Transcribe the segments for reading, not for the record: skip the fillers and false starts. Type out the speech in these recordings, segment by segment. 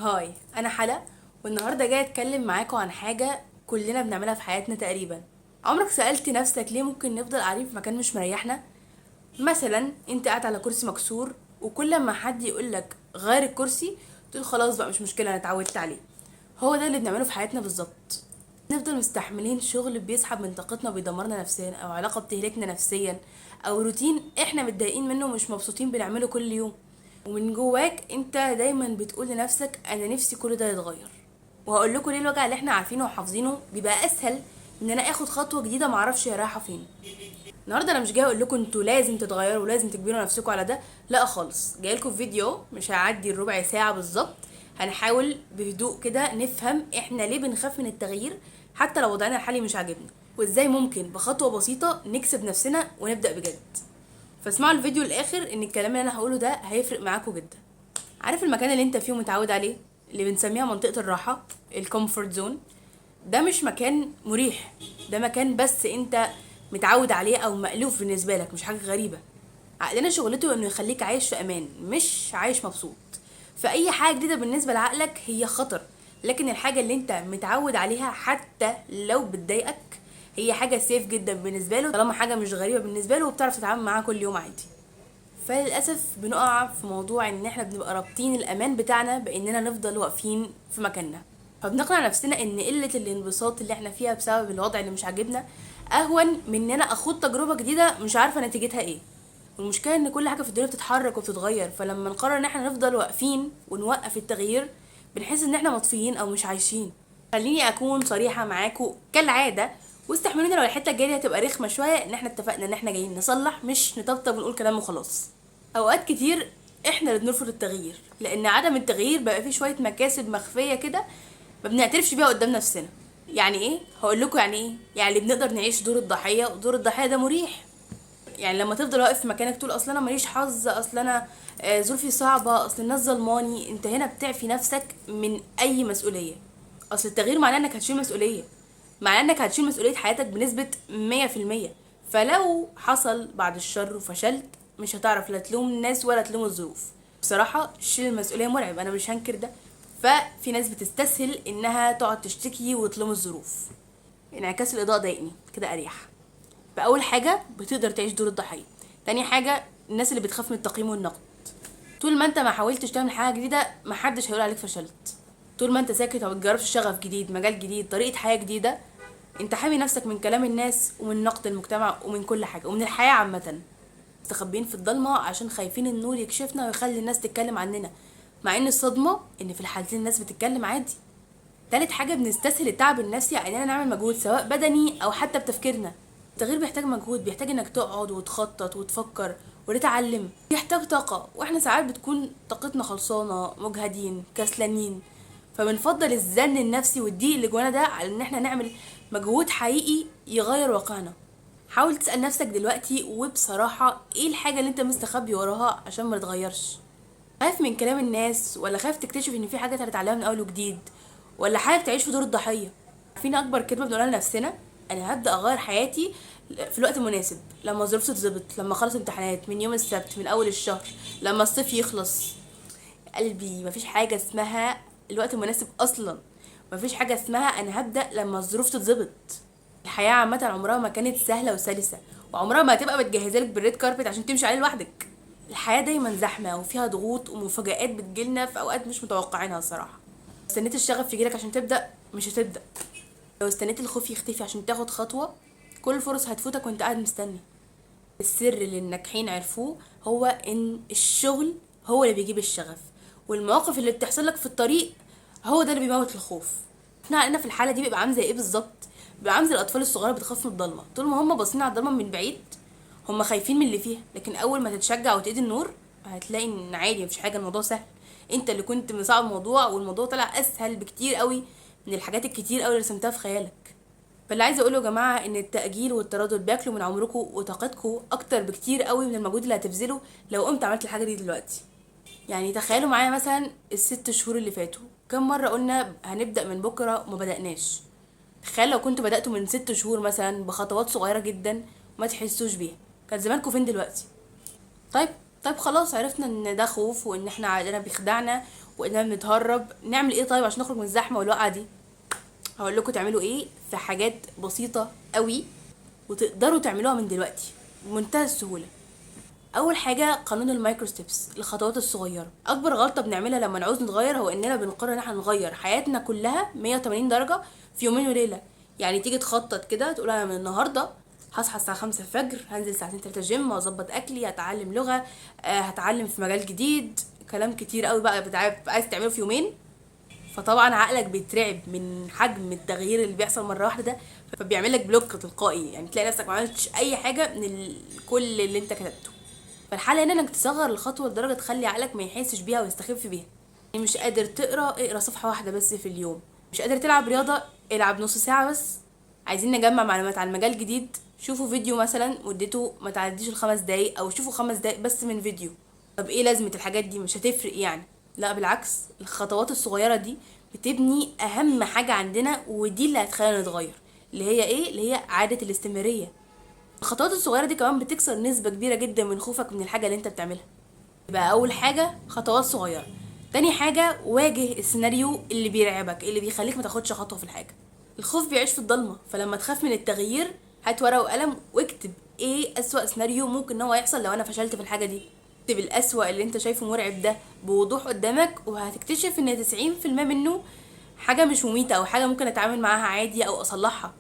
Hi، انا حلا، والنهارده جاية اتكلم معاكم عن حاجة كلنا بنعملها في حياتنا تقريبا. عمرك سالت نفسك ليه ممكن نفضل قاعدين في مكان مش مريحنا؟ مثلا انت قاعد على كرسي مكسور، وكل ما حد يقولك غير الكرسي تقول خلاص بقى مش مشكلة، انا اتعودت عليه. هو ده اللي بنعمله في حياتنا بالظبط. نفضل مستحملين شغل بيسحب من طاقتنا وبيدمرنا نفسيا، او علاقة بتهلكنا نفسيا، او روتين احنا متضايقين منه ومش مبسوطين بنعمله كل يوم. ومن جواك انت دايما بتقول لنفسك انا نفسي كل ده يتغير. وهقول لكم ليه الوجع اللي احنا عارفينه وحافظينه بيبقى اسهل ان انا اخد خطوة جديدة معرفش هي رايحة فين. النهارده انا مش جاية اقول لكم انتوا لازم تتغيروا ولازم تجبروا نفسكم على ده، لا خالص. جاية لكم في فيديو مش هيعدي الربع ساعة بالظبط، هنحاول بهدوء كده نفهم احنا ليه بنخاف من التغيير حتى لو وضعنا الحالي مش عاجبنا، وازاي ممكن بخطوة بسيطة نكسب نفسنا ونبدا بجد. فاسمعوا الفيديو للاخر، ان الكلام اللي انا هقوله ده هيفرق معاكم جدا. عارف المكان اللي انت فيه متعود عليه، اللي بنسميها منطقة الراحة، ال comfort zone؟ ده مش مكان مريح، ده مكان بس انت متعود عليه او مألوف بالنسبة لك، مش حاجة غريبة. عقلنا شغلته انه يخليك عايش في امان، مش عايش مبسوط. فاي حاجة جديدة بالنسبة لعقلك هي خطر، لكن الحاجة اللي انت متعود عليها حتى لو بتضايقك هي حاجة safe جدا بالنسبة له، طالما حاجة مش غريبة بالنسبة له وبتعرف تتعامل معاها كل يوم عادي. فللاسف بنقع في موضوع ان احنا بنبقى رابطين الامان بتاعنا باننا نفضل واقفين في مكاننا، فبنقنع نفسنا ان قلة الانبساط اللي احنا فيها بسبب الوضع اللي مش عاجبنا اهون من ان انا اخوض تجربه جديدة مش عارفه نتيجتها ايه. والمشكلة ان كل حاجة في الدنيا بتتحرك وبتتغير، فلما نقرر ان احنا نفضل واقفين ونوقف التغيير بنحس ان احنا مطفيين او مش عايشين. خليني اكون صريحه معاكم كالعادة، واستحملوني لو الحتة الجاية دي هتبقى رخمة شوية، ان احنا اتفقنا ان احنا جايين نصلح مش نطبطب ونقول كلام وخلاص. اوقات كتير احنا اللي بنرفض التغيير، لان عدم التغيير بقى فيه شوية مكاسب مخفية كده ما بنعترفش بيها قدام نفسنا. يعني ايه؟ هقول لكم يعني ايه. يعني بنقدر نعيش دور الضحية، ودور الضحية ده مريح. يعني لما تفضل واقف في مكانك تقول اصل انا ماليش حظ، اصل انا ظروفي صعبة، اصل الناس ظلماني، انت هنا بتعفي نفسك من اي مسؤولية. اصل التغيير معناه انك هتشيل مسؤولية، معناه انك هتشيل مسؤولية حياتك بنسبة 100%. فلو حصل بعد الشر وفشلت مش هتعرف لا تلوم الناس ولا تلوم الظروف. بصراحة شيل المسؤولية مرعب، انا مش هنكر ده. ففي ناس بتستسهل انها تقعد تشتكي وتلوم الظروف. انعكاس الاضاءة ضايقني كده، اريح. فاول حاجة بتقدر تعيش دور الضحية. تاني حاجة الناس اللي بتخاف من التقييم والنقد. طول ما انت ما حاولتش تعمل حاجة جديدة محدش هيقول عليك فشلت. طول ما انت ساكت وما بتجربش شغف جديد، مجال جديد، طريقه حياة جديدة، انت حامي نفسك من كلام الناس ومن نقد المجتمع ومن كل حاجة ومن الحياة عامة. مستخبيين في الضلمة عشان خايفين النور يكشفنا ويخلي الناس تتكلم عننا، مع ان الصدمة ان في الحالتين الناس بتتكلم عادي. تالت حاجة بنستسهل التعب النفسي على اننا نعمل مجهود سواء بدني او حتى بتفكيرنا. التغيير بيحتاج مجهود، بيحتاج انك تقعد وتخطط وتفكر وتتعلم، بيحتاج طاقة، واحنا ساعات بتكون طاقتنا خلصانه، مجهدين، كسلانين، فبنفضل الزن النفسي والضيق اللي جوانا ده على ان احنا نعمل مجهود حقيقي يغير واقعنا. حاول تسأل نفسك دلوقتي وبصراحة ايه الحاجة اللي انت مستخبي وراها عشان ما تتغيرش؟ خايف من كلام الناس، ولا خايف تكتشف ان في حاجة هتتعلمها من اول وجديد، ولا حابب تعيش في دور الضحية؟ عارفين اكبر كلمة بنقولها لنفسنا؟ انا هبدأ اغير حياتي في الوقت المناسب، لما الظروف تتظبط، لما اخلص امتحانات، من يوم السبت، من اول الشهر، لما الصيف يخلص. قلبي مفيش حاجة اسمها الوقت المناسب اصلا، مفيش حاجة اسمها انا هبدأ لما الظروف تتظبط. الحياة عامة عمرها ما كانت سهلة وسلسة، وعمرها ما هتبقى متجهزة لك بال red carpet عشان تمشي عليه لوحدك. الحياة دايما زحمة وفيها ضغوط ومفاجآت بتجيلنا في أوقات مش متوقعينها الصراحة. استنيت الشغف يجيلك عشان تبدأ، مش هتبدأ. لو استنيت الخوف يختفي عشان تاخد خطوة، كل الفرص هتفوتك وانت قاعد مستني. السر اللي الناجحين عرفوه هو ان الشغل هو اللي بيجيب الشغف، والمواقف اللي بتحصل لك في الطريق هو ده اللي بيموت الخوف. احنا عقلنا في الحالة دي بيبقى عامل زي ايه بالظبط؟ بيبقى عامل زي الاطفال الصغيرة بتخاف من الضلمة. طول ما هم باصين على الضلمة من بعيد هم خايفين من اللي فيها، لكن اول ما تتشجع وتقيد النور هتلاقي ان عادي مفيش حاجة، الموضوع سهل. انت اللي كنت مصعب الموضوع، والموضوع طلع اسهل بكتير قوي من الحاجات الكتير قوي اللي رسمتها في خيالك. فاللي عايزه اقوله يا جماعة ان التاجيل والتردد بياكلوا من عمركم وطاقتكم اكتر بكتير قوي من المجهود اللي هتبذله لو قمت عملت الحاجة دي دلوقتي. يعني تخيلوا معايا مثلا ال6 شهور اللي فاتوا كم مرة قلنا هنبدا من بكره وما بداناش. تخيل لو كنتوا بداتوا من 6 شهور مثلا بخطوات صغيرة جدا ما تحسوش بيها، كان زمانكم فين دلوقتي؟ طيب خلاص عرفنا ان ده خوف وان احنا عقلنا بيخدعنا واننا بنتهرب. نعمل ايه طيب عشان نخرج من الزحمة والوقعه دي؟ هقول لكم تعملوا ايه في حاجات بسيطة قوي وتقدروا تعملوها من دلوقتي بمنتهى السهولة. اول حاجة قانون ال micro steps، الخطوات الصغيرة. اكبر غلطه بنعملها لما نعوز نتغير هو اننا بنقرر ان احنا نغير حياتنا كلها 180 درجه في يومين وليلة. يعني تيجي تخطط كده تقول انا من النهارده هصحى الساعة 5 الفجر، هنزل ساعتين 3 جيم، هظبط اكلي، هتعلم لغة، هتعلم في مجال جديد، كلام كتير قوي بقى عايز تعمله في يومين. فطبعا عقلك بيترعب من حجم التغيير اللي بيحصل مرة واحدة ده، فبيعمل لك block تلقائي، يعني تلاقي نفسك ما عملتش اي حاجة من كل اللي انت كتبته. فالحل هنا انك تصغر الخطوة لدرجة تخلي عقلك ما يحسش بيها ويستخف بيها. يعني مش قادر تقرا، اقرا صفحة واحدة بس في اليوم. مش قادر تلعب رياضة، العب نص ساعة بس. عايزين نجمع معلومات عن مجال جديد، شوفوا فيديو مثلا مدته ما تعديش ال5 دقايق، او شوفوا 5 دقايق بس من فيديو. طب ايه لازمه الحاجات دي؟ مش هتفرق يعني. لا بالعكس، الخطوات الصغيرة دي بتبني اهم حاجة عندنا، ودي اللي هتخلينا نتغير، اللي هي ايه؟ اللي هي عادة الاستمرارية. الخطوات الصغيرة دي كمان بتكسر نسبه كبيرة جدا من خوفك من الحاجة اللي انت بتعملها. يبقى اول حاجة خطوات صغيرة. تاني حاجة واجه السيناريو اللي بيرعبك، اللي بيخليك ما تاخدش خطوة في الحاجة. الخوف بيعيش في الضلمة، فلما تخاف من التغيير هات ورقة وقلم واكتب ايه اسوأ سيناريو ممكن ان هو يحصل لو انا فشلت في الحاجة دي. اكتب الاسوأ اللي انت شايفه مرعب ده بوضوح قدامك، وهتكتشف ان 90% منه حاجة مش مميته، او حاجة ممكن اتعامل معاها عادي او اصلحها.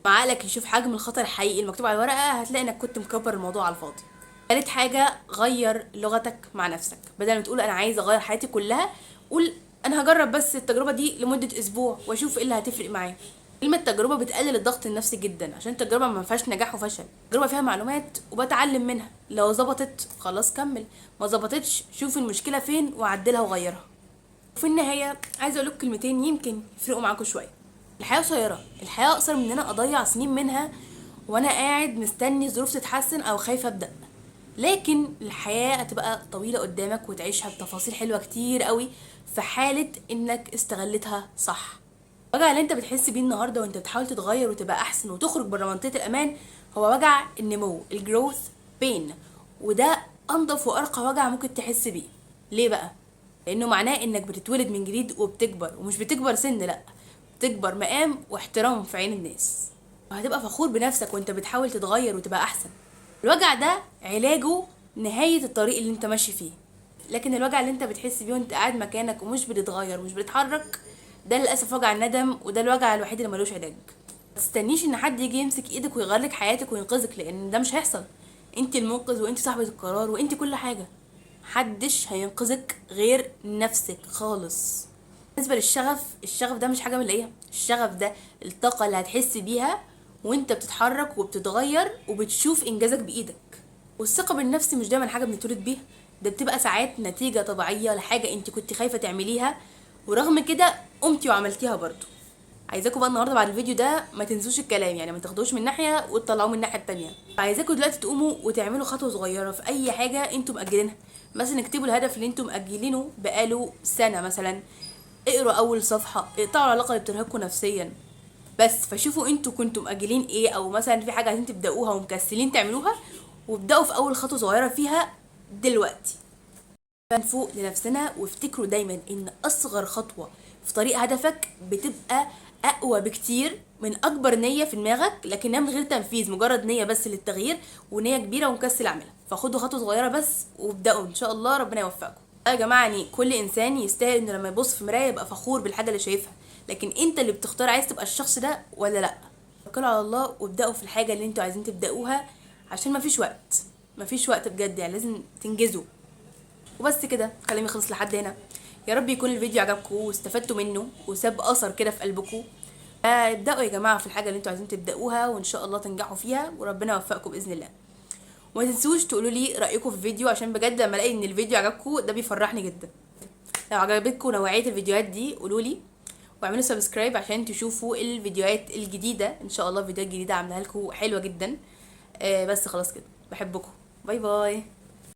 مع عقلك يشوف حجم الخطر الحقيقي المكتوب على الورقة، هتلاقي انك كنت مكبر الموضوع على الفاضي. تالت حاجة غير لغتك مع نفسك. بدل ما تقول انا عايز اغير حياتي كلها، قول انا هجرب بس التجربة دي لمدة اسبوع واشوف ايه اللي هتفرق معايا. كلمة تجربه بتقلل الضغط النفسي جدا، عشان التجربة ما فيهاش نجاح وفشل، التجربة فيها معلومات وبتعلم منها. لو ظبطت خلاص كمل، ما ظبطتش شوف المشكلة فين وعدلها وغيرها. وفي النهاية عايزه اقول لكم كلمتين يمكن يفرقوا معاكم شوية. الحياة قصيرة، الحياة اقصر من ان انا اضيع سنين منها وانا قاعد مستني الظروف تتحسن او خايفة ابدا. لكن الحياة هتبقى طويلة قدامك وتعيشها بتفاصيل حلوة كتير قوي في حاله انك استغلتها صح. الوجع اللي انت بتحس بيه النهارده وانت بتحاول تتغير وتبقى احسن وتخرج بره منطقة الامان هو وجع النمو، ال growth pain، وده انضف وارقى وجع ممكن تحس بيه. ليه بقى؟ لانه معناه انك بتتولد من جديد وبتكبر، ومش بتكبر سن، لا بتكبر مقام واحترام في عين الناس، وهتبقى فخور بنفسك وانت بتحاول تتغير وتبقى احسن. الوجع ده علاجه نهاية الطريق اللي انت ماشي فيه، لكن الوجع اللي انت بتحس بيه وانت قاعد مكانك ومش بتتغير ومش بتتحرك، ده للاسف وجع الندم، وده الوجع الوحيد اللي ملوش علاج. ما تستنيش ان حد يجي يمسك ايدك ويغير لك حياتك وينقذك، لان ده مش هيحصل. انت المنقذ وانت صاحبة القرار وانت كل حاجة، محدش هينقذك غير نفسك خالص. بالنسبة للشغف، الشغف ده مش حاجة بنلاقيها، الشغف ده الطاقة اللي هتحس بيها وانت بتتحرك وبتتغير وبتشوف انجازك بايدك. والثقة بالنفس مش دايما حاجة بنتولد بيها، ده بتبقى ساعات نتيجة طبيعية لحاجة انت كنت خايفة تعمليها ورغم كده قمتي وعملتيها برضو. عايزاكم بقى النهارده بعد الفيديو ده ما تنسوش الكلام، يعني ما تاخدوش من ناحية وتطلعوه من الناحية التانية. عايزاكم دلوقتي تقوموا وتعملوا خطوة صغيرة في اي حاجة انتم مأجلينها. مثلا اكتبوا الهدف اللي انتم مأجلينه بقاله سنة مثلا، اقروا اول صفحة، اقطعوا العلاقة اللي بترهقكم نفسيا بس. فشوفوا انتوا كنتوا مأجلين ايه، او مثلا في حاجة عايزين تبداوها ومكسلين تعملوها، وابداوا في اول خطوة صغيرة فيها دلوقتي. نفوق لنفسنا، وافتكروا دايما ان اصغر خطوة في طريق هدفك بتبقى اقوى بكتير من اكبر نيه في دماغك لكنها من غير تنفيذ، مجرد نيه بس للتغيير ونيه كبيرة ومكسل اعملها. فخدوا خطوة صغيرة بس وابداوا، ان شاء الله ربنا يوفقكم. يا جماعة يعني كل انسان يستاهل انه لما يبص في مراية يبقى فخور بالحاجة اللي شايفها، لكن انت اللي بتختار عايز تبقى الشخص ده ولا لا. توكلوا على الله وابداوا في الحاجة اللي انتوا عايزين تبداوها، عشان مفيش وقت، مفيش وقت بجد، يعني لازم تنجزوا. وبس كده كلامي خلص لحد هنا. يا رب يكون الفيديو عجبكم واستفدتوا منه وساب اثر كده في قلبكم. ابداوا يا جماعة في الحاجة اللي انتوا عايزين تبداوها وان شاء الله تنجحوا فيها وربنا يوفقكم باذن الله. وما تنسوش تقولوا لي رايكم في الفيديو، عشان بجد لما الاقي ان الفيديو عجبكم ده بيفرحني جدا. لو عجبتكم نوعية الفيديوهات دي قولوا لي، واعملوا subscribe عشان تشوفوا الفيديوهات الجديدة ان شاء الله. فيديوهات جديدة عاملاها لكم حلوة جدا. بس خلاص كده، بحبكم، bye bye.